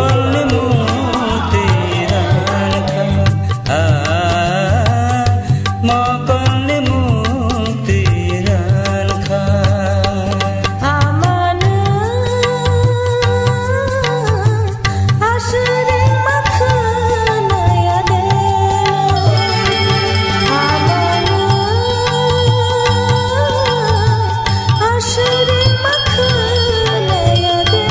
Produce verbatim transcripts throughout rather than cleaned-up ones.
Mokolni mukti rankha, ah, mokolni mukti rankha. Amano aswrwng ma khwnaya de. Amano aswrwng ma khwnaya de.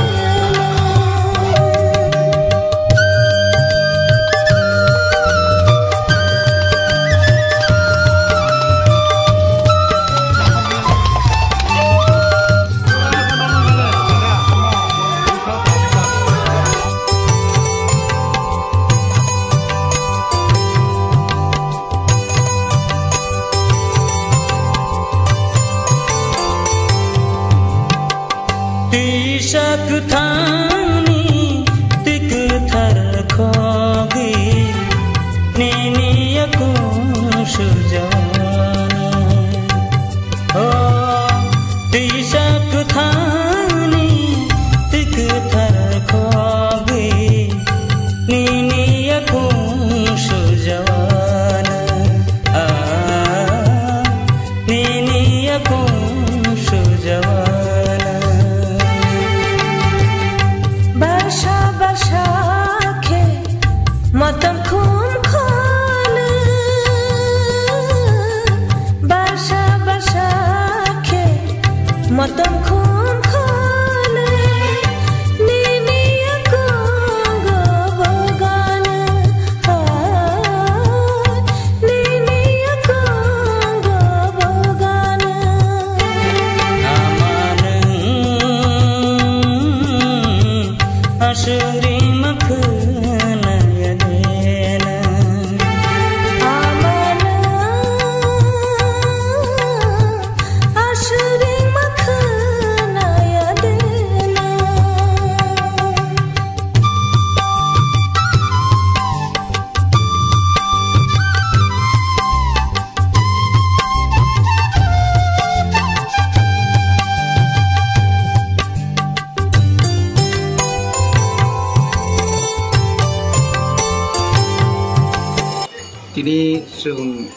Tisa kwthangni twi kwthar khogwi nini yakung sujana. O tisa kwthangni twi kwthar khogwi nini yakung sujana. Ah, nini yakung sujana. Barsa barsa khe motom khum kholu. Barsa barsa khe motom khum kholu. Nini yakung go bogana. Nini yakung go bogana. Amanung aswrwng ma khwnaya dena. Amanung aswrwng ma khwnaya dena. Tini chwng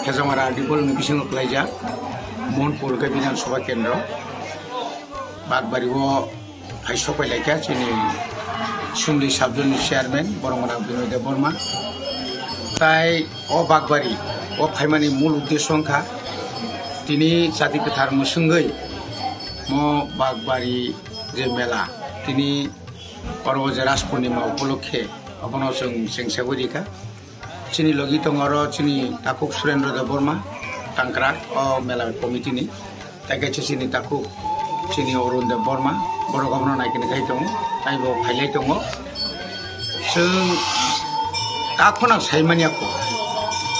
Khejamara R D bolni bisingo kwlaijak Monpur khe Bidhan Sabha Kendro Bakbari o phai sopai laikha chini Sumli Sabjoni Chairman Borongmana Binoy Debbarma. Tai o Bakbari o phaimani mul uddesho wngkha tini jati kwthar mwswngwi mo Bakbari je mela tini oro je Ras Purnima upolokhe obono chwng chengsawi rikha. Chini logi tongo oro chini takhuk Surendra Debbarma, Tangkrak, o mela committee ni. Tai kaisa chini takhuk, chini Arun Debbarma, borok obono naikani khai tongo, taibo phailai tongo. Chwng takhuk nang saimanya kho,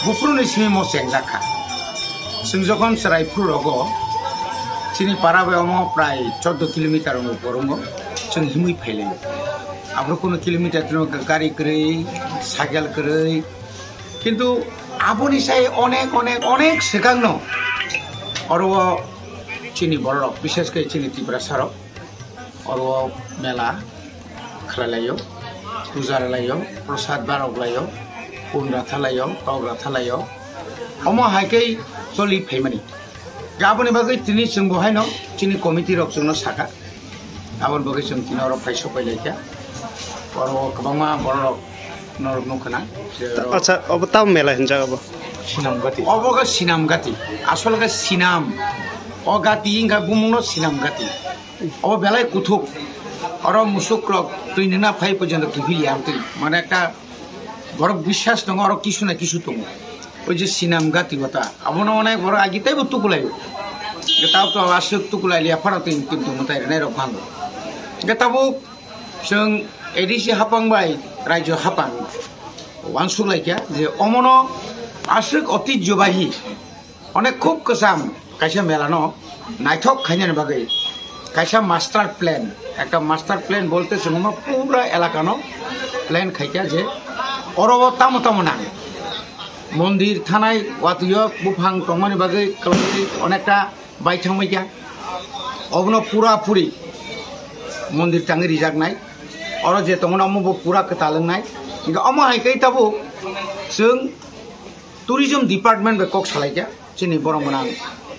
buphuruni simi mo chengjak kha. Chwng jokhon chwrai phuru rogo, chini para bai omo prai chordo kilometer wngwi borongo, chwng himwi phailaio. Aphuru kunu kilometer tino gari kwrwi, cycle kwrwi, kintu aboni sai onek, onek, onek swkangno oro o chini bororok, bishesh khe chini Tiprasa rok oro o mela khlai laio, puja rwlaio, prasad barok laio, pun ratha laio, kok ratha laio. Omo hai khe choli phaimani. Aboni bagwi tini chwng bo haino chini committee rok chwngno sakha. Aboni bagwi chwng tini oro phai sopai laikha. Oro kwbangma bororok norok nukha na. Acha, obo tamo mela hinjak obo? Sinam gati. Obo khe Sinam gati. Asol khe Sinam. O gati wngkha bumungno Sinam gati. Obo belai kuthuk. Oro musuk rok twi nina phai porjonto kiphilya amtwi. Mane ekta borok biswas tongo, oro kisu na kisu tongo. Oi je Sinam gati bota, abono onek borok agi teibo tukulaio. Ge tabuk to aswk tukulai liya phano twi kintu mwtai rwnai rok phango. Ge tabuk chwng A D C hapang bai rajyo hapang uansuk laikha je omono aswk otijjobahi, onek khub kwcham kaisa mela no naithok khainani bagwi kaisa master plan, ekta master plan bolte chwng omo pura elaka no plan khaikha je oro o tamo tamo nang. Mondir thanai watwio buphang tongmani bagwi kwlangwi onekta baithang baikha. Obono pura puri mondir tangwi rijaknai. Oro je tongo omo bo pura kwtal wngnai. Hingke omo hai khe tabuk chwng tourism department bai kok salaikha chini borok gwnang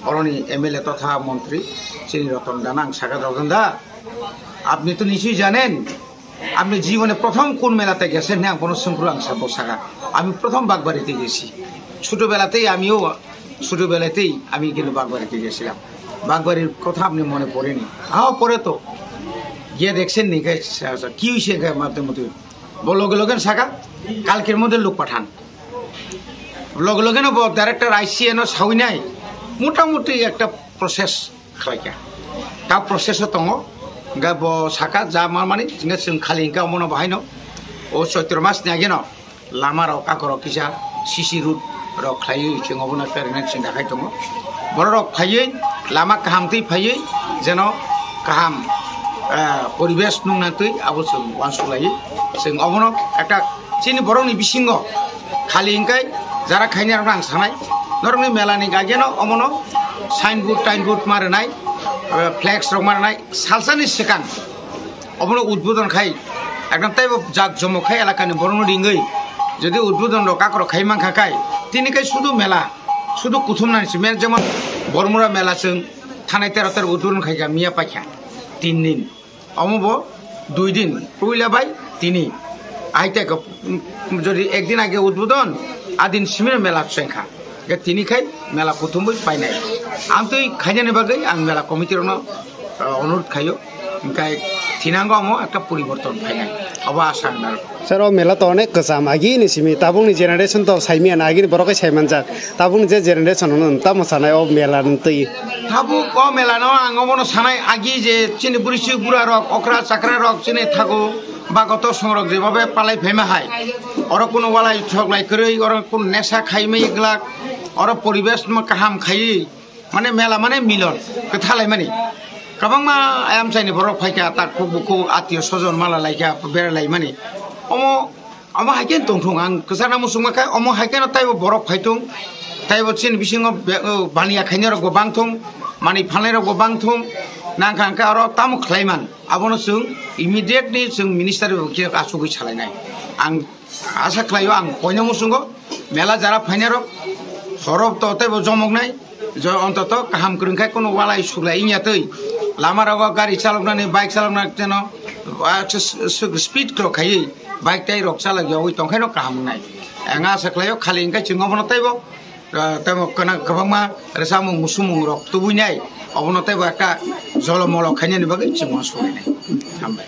oroni M L A totha montri chini Ratan Da no ang sakha, "Ratan Da, apni to nichoi janen, apni jibone prothom kon mela te gesen?" Hwnwi ang bono swngphuru ang sabo sakha, "Ami prothom Bakbari te gesi, chotobela tei amiyo chotobela tei ami kintu Bakbari te gesilam, Bakbari kotha apni mone poreni?" "Hao, pore to, giye deksen ni khe ki hoise khe mate mate." Bo loge loge sakha, "Kalker moddhe lok pathan." Loge loge no bo director I C A no sawinai, motamuti ekta process khlaikha. Ta process o tongo, hingke bo sakha ja ma mani, hingke chwng khali hingke omono bahaino o Choitro mas ni age no lama rok akorok kisa C C road rok khlaiwi chwng obono permanent chwng dakhai tongo. Borok rok phaiwi lama kaham twi phaiwi jeno kaham, eh, poribesh nungna twi abo chwng uansuk laiwi chwng obono ekta chini borokni bisingo khali hingkai jara khainai rokno ang sanai, norokni mela ni ageno omono signboard tainboard ma rwnai, eh, flex rok ma rwnai, salsani swkang obono udbodon khai, ekdom teibo jak jomok khai elakani borokno ringwi, jodi udbodon rok kakrok khai mankha khai, tini khai sudu mela, sudu kuthumnani se mel, jemon Bormura mela chwng thanai tero tero udbodon khaikha, miya paikha tin din, omo bo dui din, puila bai tini, aite ko, mm, jodi ekdin age udbodon, adin simino mela chengkha. Ge tini khai mela kuthumwi painai. Ang twi khainani bagwi ang mela committee rokno, uh, onurodh khaio. Hingkai thinango omo ekta poriborton phainai. Obo asa ang narwkha. Sir, o mela to onek kwcham, agini simi, tabukni generation to saimanya, agini borok kai saimanjak. Tabukni je generation hwnwi tamo sanai o mela ni twi. Tabuk o mela no ang obono sanai, agi je chini bwrwi chwi bura rok, okra chakra rok chini thago. Bagoto songrok jebhabe palai phaima hai, oro kuno walai soklai kwrwi, oro kuno nesa khaimai glak, oro poribesh no kaham khaiwi, mane mela mane milon kwthalaimani. Kwbangma ayamchaini borok phaikha, takhuk bukhuk, atio sojon mala laikha, beralaimani. Omo, omo hai khe tongthung, ang kwchana muchungma khe omo hai kheno taibo borok phaitung, taibo chini bisingo be-, o, baniya khainai rokbo bangthung, manwi phalnai rokbo bangthung, nangkha hwnkhe oro tamo khlaiman. Abono chwng immediately chwng minister bai khe achugwi salainai. Ang asa khlaio, ang koino muchungo mela jara phainai rok horo to teibo jomoknai, jo ontoto kaham kwrwng khai kono walai suklai wngya twi. Lama rogo gari chaloknani, bike chalokna jeno, ah, s-, s-, speed rok khaiwi bike tei rok chalok yawi tongkhaino kaham wngnai. Ang asa khlaio khali hwnkhe chwng obono teibo ah, tamo kana kwbangma rwchapmung musumung rok tubui nai, obono teibo ekta jolomolo khainani bagwi chwng uansuk lainai. Hambai.